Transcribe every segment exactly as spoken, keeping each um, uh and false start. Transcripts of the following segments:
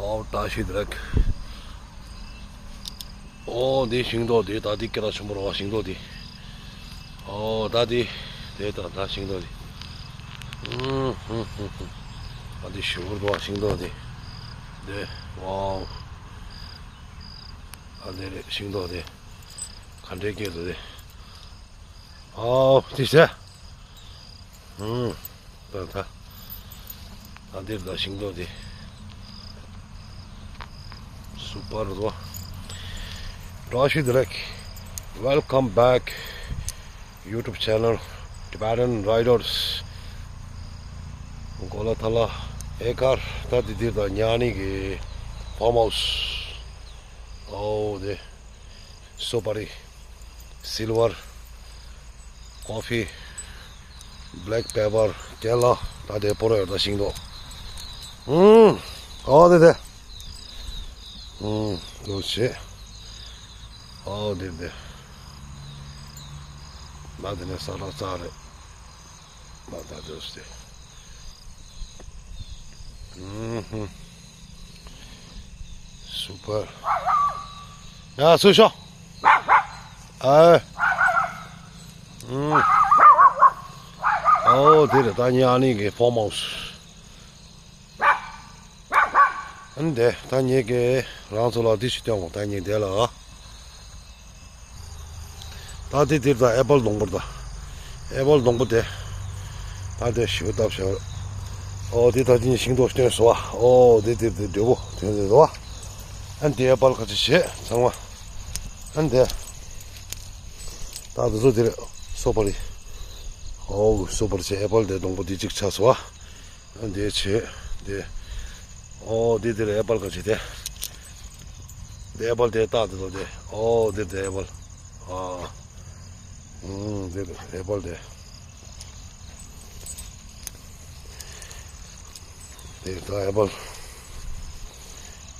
ཨོ་བཀྲ་ཤིས་བདེ་ལེགས། ཨོ་འདི་ཤིང་ཏོག་འདི་ད་འདི་སྐད་གྲགས་ཆེན་པོ་རེད་བ། ཤིང་ཏོག་འདི། ཨོ་ད་འདི་དེ་ད་ད་ཤིང་ཏོག་འདི། ཨུམ་ཧུམ་ཧུམ་ཧུམ། ད་འདི་ཞིམ་པོ་རེད་བ། ཤིང་ཏོག་འདི། འདི་ཝའོ། ད་འདི་རེད་ཤིང་ཏོག་འདི། ག་འདྲའི་སྐད་འདུག་འདི། ཨོ་འདི་ཟེ། ཨུམ། ད་ད། ད་འདིར་ད་ཤིང་ཏོག་འདི། སུ་པར་རེད་བ། བཀྲ་ཤིས་བདེ་ལེགས། Welcome back YouTube channel Tibetan Riders. གོ་ལ་ཐ་ལ་ཨེ་ཀར། ད་འདི་འདིར་ད་ཉ་ནི་གི་ཕཱམ་ཧའུ་སི། ཨོ་དེ། སུ་པ་རི། སིལ་ཝར། ཀོ་ཕི། བྷེ་ལེག་པེ་པར། ཀེ་ལ། ད་དེ་པོ་ར་ཡོད་ད་ཤིང་ཏོག་ཨུམ། ཨོ་དེ་དེ། ཨུམ། དེ་བྱས། ཨོ་དེ་དེ། ད་དེ་ནས་ས་ལ་ཙག་རེད། ད་ད་དེ་སྟེ། ཨུམ་ཧུམ། སུ་པར། ཡ་སུ་ཤོ། ཨ། ཨུམ། ཨོ་དེ་རེད་ད་ཉ་ནི་གི་ཕཱམ་ཧའུ་སི། ཨ་ནི་དེ་ད་ངེད་ཀྱིས་རང་ཚོ་ལ་འདི་ཞིག་སྟོན་འོང་ད་ངེད་དེ་ལ། ད་འདི་འདིར་ད་ཨེ་པལ་སྡོང་པོ་རེད་ད། ཨེ་པལ་སྡོང་པོ་དེ། ད་དེ་ཞིབ་བཏབ་བྱས། ཨོ་འདི་ད་ཅི་ཤིང་ཏོག་སྟོན་སོང་བ། ཨོ་འདི་འདིར་འདི་འབྲས་བུ་དེ་འདི་རེད་བ། ཨ་ནི་དེ་ཨེ་པལ་ཁ་ཅིག་བྱས་ཚང་མ། ཨ་ནི་དེ། ད་འདི་ཚོ་འདིར་སུ་པ་རི། ཨོ་སུ་པ་རི་བྱས་ཨེ་པལ་དེ་སྡོང་པོ་འདི་གཅིག་ཆགས་སོང་བ། འདི་བྱས། འདི། ཨོ་འདི་འདིར་ཨེ་པལ་ག་ཅིག་དེ། འདི་ཨེ་པལ་དེ་ལྟ་འདི་ཚོ་དེ། ཨོ་འདི་འདི་ཨེ་པལ། ཨ། ཨུམ་འདི་ཨེ་པལ་དེ། འདི་ད་ཨེ་པལ།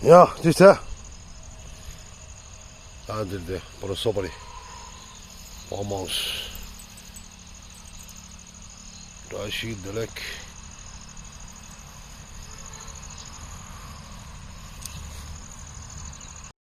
ཡ་འདི་ཚེ། ཨ་འདིར་དེ་པོ་ར་སུ་པ་རི། ཕཱམ་ཧའུ་སི། བཀྲ་ཤིས་བདེ་ལེགས།